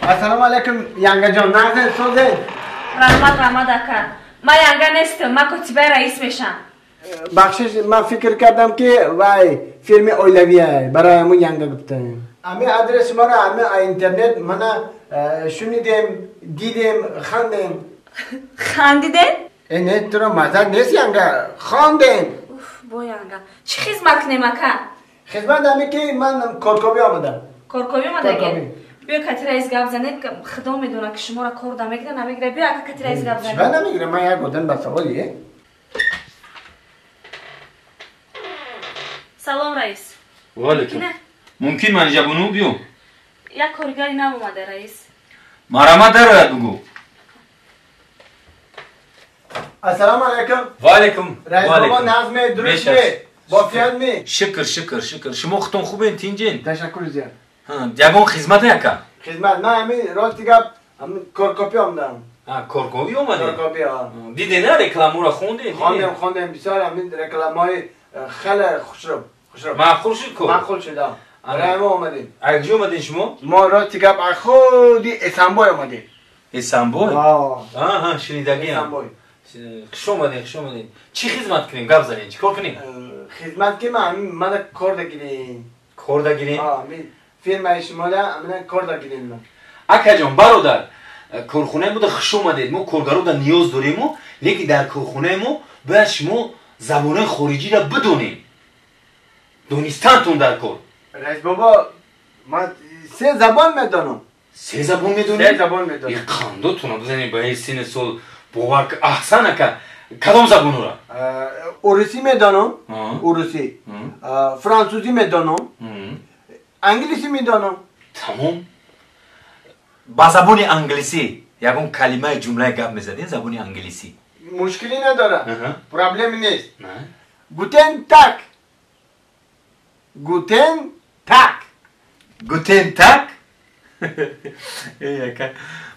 Ассалому алайкум, янгаҷон, нағзен, созен? Раҳмат, раҳмат, ака. Ман янга нестам, ман котибаи раис мешам. Бахшиш, ман фикр кардам ки вай фирми оилавия, барои ҳамун янга гуфтам. Ами адреси маро ами интернет мана шунидем, дидем, хандем. Хандидем? Э, не, туро мазак нест янга, хондем. Уф, бо янга. Чӣ хизмат кунем, ака? Хизмат ами ки ман коркобӣ омадам. Коркобӣ омадаги? Биё кати раис гап занед, худо медона ки шуморо кор да мегира, намегира. Биё ака кати раис гап занед. Чиба намегира? Ман як одам ба саволи. Салом, раис. Ва алайкум. Мумкин ман ҷабуну биём? Як коргари нав омада, раис. Марама дарояд бугӯ. Ассалому алайкум. Ва алайкум. Раис бобо, нағзме, дурустме, бофиятме? Шукр, шукр, шукр. Шумо худтон хубен, тинҷен? Ташаккур зиёд. Ягон хизмат яка? Хизмат, ман ҳамин рости гап, ҳамин коркопӣ омадам. Коркобӣ омадед? Коркопӣ, а. Дидед на рекламаро хондед? Хондем, хондем, бисёр ҳамин рекламаҳои хеле хушрӯ, хушрӯ. Маъқул шуд кор? Маъқул шуд, а. Барои мо омадем. Аз куҷо омадед шумо? Мо рости гап аз худи Эсанбой омадем. Эсанбой? А. Аҳа, шунидагиам. Эсанбой. Хуш омадед, хуш омадед. Чӣ хизмат кунем? Гап занед, чӣ кор кунем? Хизмат ки ман мана кор дагирем. Кор дагирем? А, фирмаи шумода амина кор дагирем ман. Акаҷон, бародар, корхонаи мода хуш омадед. Мо коргарода ниёз дорему, лекин дар корхонаи мо бояд шумо забонҳои хориҷиро бидонед. Донистантон дар кор. Раис бобо, ман се забон медонам. Се забон медонед? Се забон медонам. И қандотона бизанед ба ин синни сол бовар аҳсан ака. Кадом забонро? Урусӣ медонам, урусӣ. Франсузӣ медонам. Англисӣ медонам. Тамом. Ба забони англисӣ ягон калимаи ҷумлаи гап мезадем забони англисӣ? Мушкилӣ надорад. Проблеми нест. Гутен так. Гутен так. Гутен так?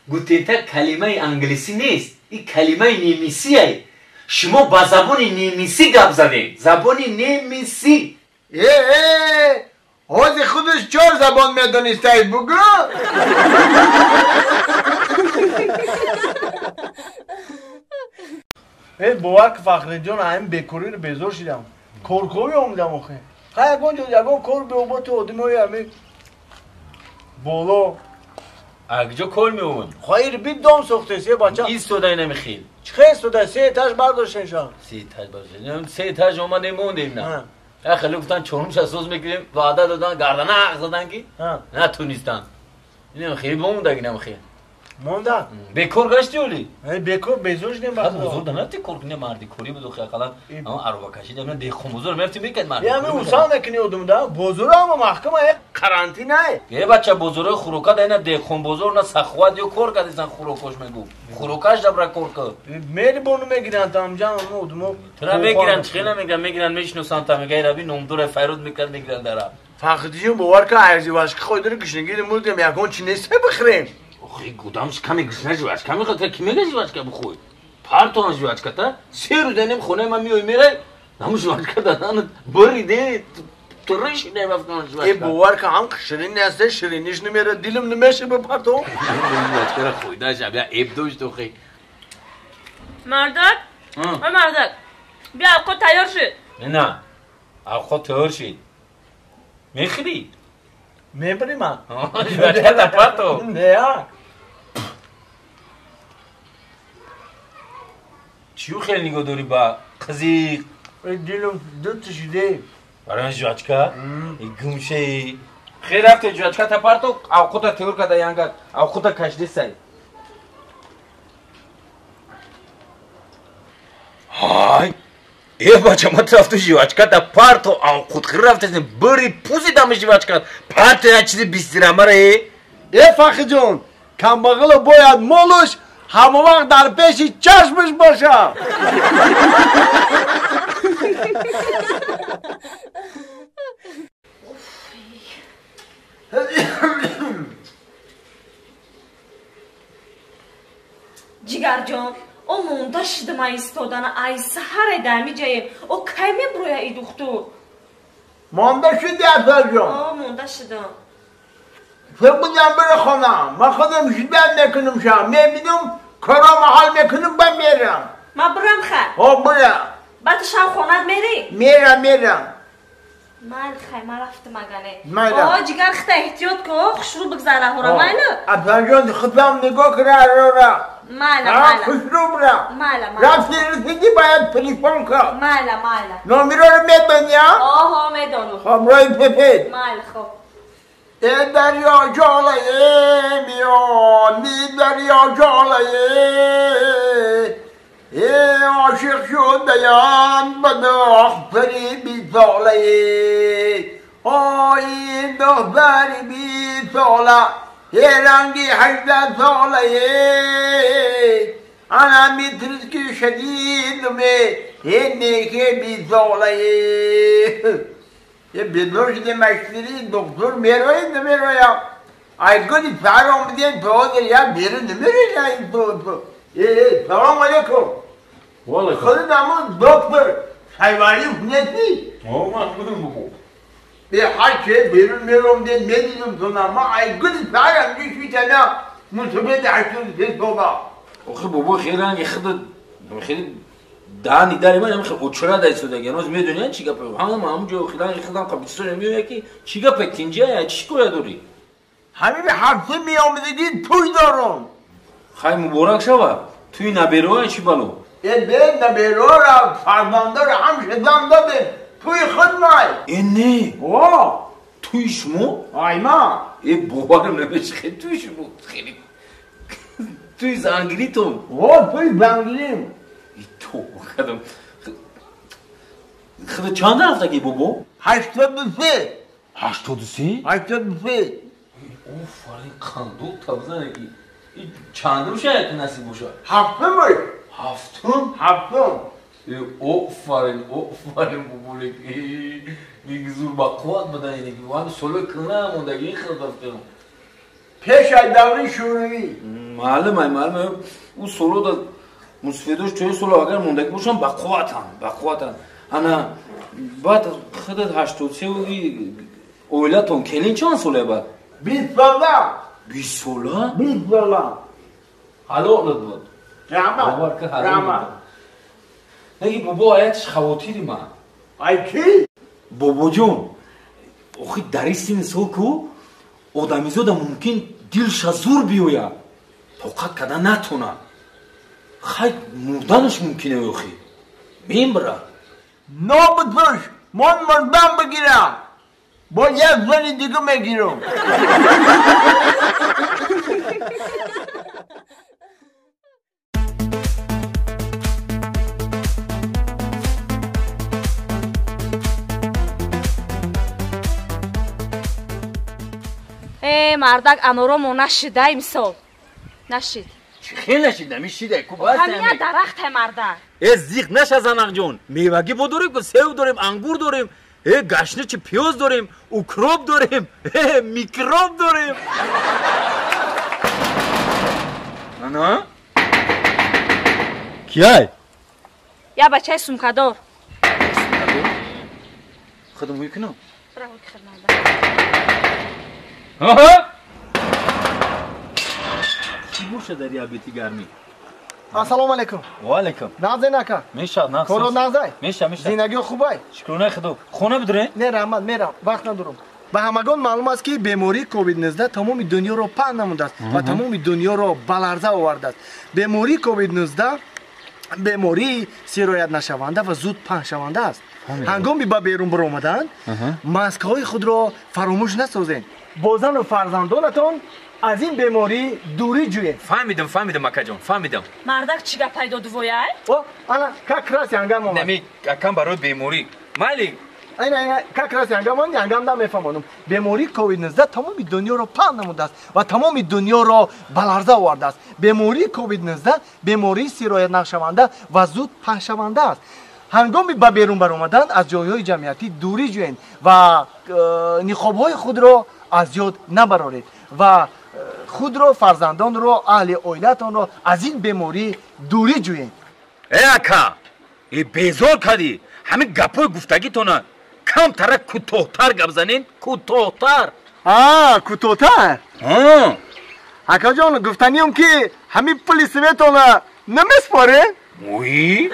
Гутен так калимаи англисӣ нест. Ин калимаи немисие. Шумо ба забони немисӣ гап задед. Забони немисӣ. Э, ҳозир худаш чор забон медонистай, бугӯ. Э, бовар ки Фахриҷон, ҳамин бекориро безор шидам. Коркобӣ омадам охе. Ха ягон ҷо ягон кор биёбо ту одамои ҳамин боло. А куҷо кор меомад? Хайр, бид дом сохте, се бача. Истода инами хел. Чӣ хел истода? Се этаж бардоштен шо. Се этаж бардоштен. Се этаж омадем, мондем на. Хеле гуфтан чорумша соз мекунем, ваъда додан, гардана ҳақ задан ки натунистанд. Инам хеле бомондаг инам хел. Монда? Бекор гашти оли? Бекор безор шудем ба худо. Бозор да нафти кор кунем, марди кори буд охи ақаллан ама аробакашӣ да деҳқон бозор мерафтим мекард марди. Я ми усан накунӣ одум да. Бозор ама маҳкама як карантин ай. Е бача бозорҳои хӯрока да ина деҳқон бозор на саховат ё кор кардисан хӯрокош мегӯ. Хӯрокаш дабра кор кар. Мери бону мегиранд тамҷан ама одумо. Тура мегиранд, чӣ хела мегиранд, мегиранд мешиносанд та мега раби номдора файруд мекард мегиранд дара. Фахриҷон бовар кун арзи вашки хойдори гушнагири мурдем ягон чи нест бихӯрем. Охи гудам шиками гушна жвачка мехоҳад, ки мега жвачка бихӯй? Партон жвачка та се рӯз анем хонаи ман меои мерай, ҳамун жвачка даданат буриде, туриш намефтон жвачка. Э, бовар кун ҳам ширин нест, шириниш намера, дилам намеша ба партон. Жвачкара хӯйда шаб я эб дошт охи. Мардак? Ой мардак. Биё авқот тайёр шуд. На. Авқот тайёр шуд. Мехӯрӣ? Мебарӣ ман. Жвачка та парто. Не, а. Чию хеле нигоҳ дорӣ ба қизи? Дилам дута шуде. Барои жвачка? Гумшаи. Хел рафте жвачка та парто, авқота тайёр карда янга, авқота кашидесай. Ҳай! Э бача, ма рафту жвачка та парто, авқотхӯр рафтесем, бири пузидам жвачка. Парто як чизи бистирамара э. Э Фахриҷон, камбағало бояд молуш ҳама вақт дар пеши чашмаш бошад. Ҷигарҷон, о монда шудам ай истодана, ай саҳаре дар ҳамиҷаем. О кай мебуроя и духтур? Монда шуди, Асалҷон? О, монда шудам. فقدم بره خونم من خودم شدن میکنم شم میبینم کارا محل میکنم با میرم من برم خیر ها برم بعد شب خونت میری؟ میرم میرم مایل خیر من رفتم اگنه آه جگر خطا احتیاط که خوش رو بگذاره هورا مایل افغان جان خودم نگاه کرد را مایل مایل خوش رو برم مایل مایل رفتی رسیدی باید تلفن کن مایل مایل نامیرا رو میدونی آها میدونم خب رای پپت مایل خب ای دریا جاله میان می دریا جاله ای عاشق شدیم به دختری بی ساله آی دختری بی ساله ای رنگی 18 ساله انا میترس که شدید می ای نیکه بی ساله یه بیدار شده مشتری دکتر میروی نمیرویم ای گلی سر آمدین تو یا بیرون نمیروی این تو سلام علیکم و علیکم خودت همون دکتر حیوانی خونتی؟ آه من خودم بابا به هر چه بیرون میروم دین میدیدم تو ما ای گلی سر آمدی شویتنا منصبه 83 بابا آخه بابا خیلی رنگ خودت خیلی دهنی داری من خیلی اوچرا دایی سودگی هنوز میدونی چی گپه هم همونجا خیلی خودم قبیل میاد که چی گپه تینجا چی کویا داری همین به هفته میامدگی توی دارم خیلی مبارک شوه توی نبیروه چی بالو ای به نبیروه را فرزنده را هم شدم دادم توی خود مای ای نه واه توی شما آی ما ای باورم نمیشه خیلی توی شما خیلی توی زنگلیتون واه توی زنگلیم تو خدم خدا چند رفت بابا؟ 83 83؟ 83 آفرین قندول تبزنه کی چندم شاید نصیب باشه؟ هفتم هفتم؟ هفتم آفرین آفرین بابا یک زور با قوت بدن اینه که وان سولو کنه موندگی خیلی دفترم پیش از دوره شوروی معلومه معلومه او سولو دا مسفیدوش توی سولو اگر موندگی باشن با قوتن با قوتن انا بعد خودت 83 و اویلاتون کلین چند ساله بعد؟ 20 ساله 20 ساله؟ 20 ساله حلال بود رحمت رحمت نگی بابا آیتش خواتیری من ای کی؟ بابا جون آخی در این سن سال کو آدمیزاد ممکن دلش زور بیاید طاقت کردن نتونه خیلی مردنش ممکنه آخی میمره نابود من مردم بگیرم با یک زنی دیگه میگیرم ای مردک انورامو نشیده امسال نشید خیلی نشید نمیشیده کو باید همین درخت مردک ای زیق نشه زنق جون میوگی بو داریم که سیو داریم انگور داریم ای گشنه چه پیاز داریم اوکروب داریم ای میکروب داریم نه کیای یا بچه سومکدار خودم میکنم برو خدمت آها چی باشه در یابتی گرمی السلام علیکم و علیکم نازه نکا میشه نه کارو نازه میشه میشه زندگی خوبه شکرانه خدا خونه بدره نه رحمت میرم وقت ندارم به همگان معلوم است که بیماری کووید 19 تمام دنیا را پهن نموده است و تمام دنیا را به لرزه آورده است. بیماری کووید 19 بیماری سرایت نشونده و زود پهن شونده است. هنگامی به بیرون برآمدن ماسک های خود را فراموش نسازید. با زن و فرزندانتان از این بیماری دوری جوید. فهمیدم فهمیدم اکا جان فهمیدم. مردک چی گپ پیدا دوای؟ او انا как раз هنگام آمد. نمی اکم برای بیماری. مالی اینا как раз هنگام آمد هنگام دم میفهمانم. بیماری کووید 19 تمام دنیا را پهن نموده است و تمام دنیا را به لرزه آورده است. بیماری کووید 19 بیماری سرایت نشونده و زود پهن شونده است. هنگامی به بیرون برآمدن از جایهای جمعیتی دوری جویند و نقاب‌های خود را از یاد نبرارید و خود را، فرزندان را، اهل عائلتان را از این بیماری دوری جویند. ای اکا ای بیزار کردی همین گپای گفتگیتونه کمتر کوتاه‌تر گپ زنین کوتاه‌تر. Кӯтоҳтар. Акаҷон, гуфтанием ки ҳамин пули светона намеспоред? Уи.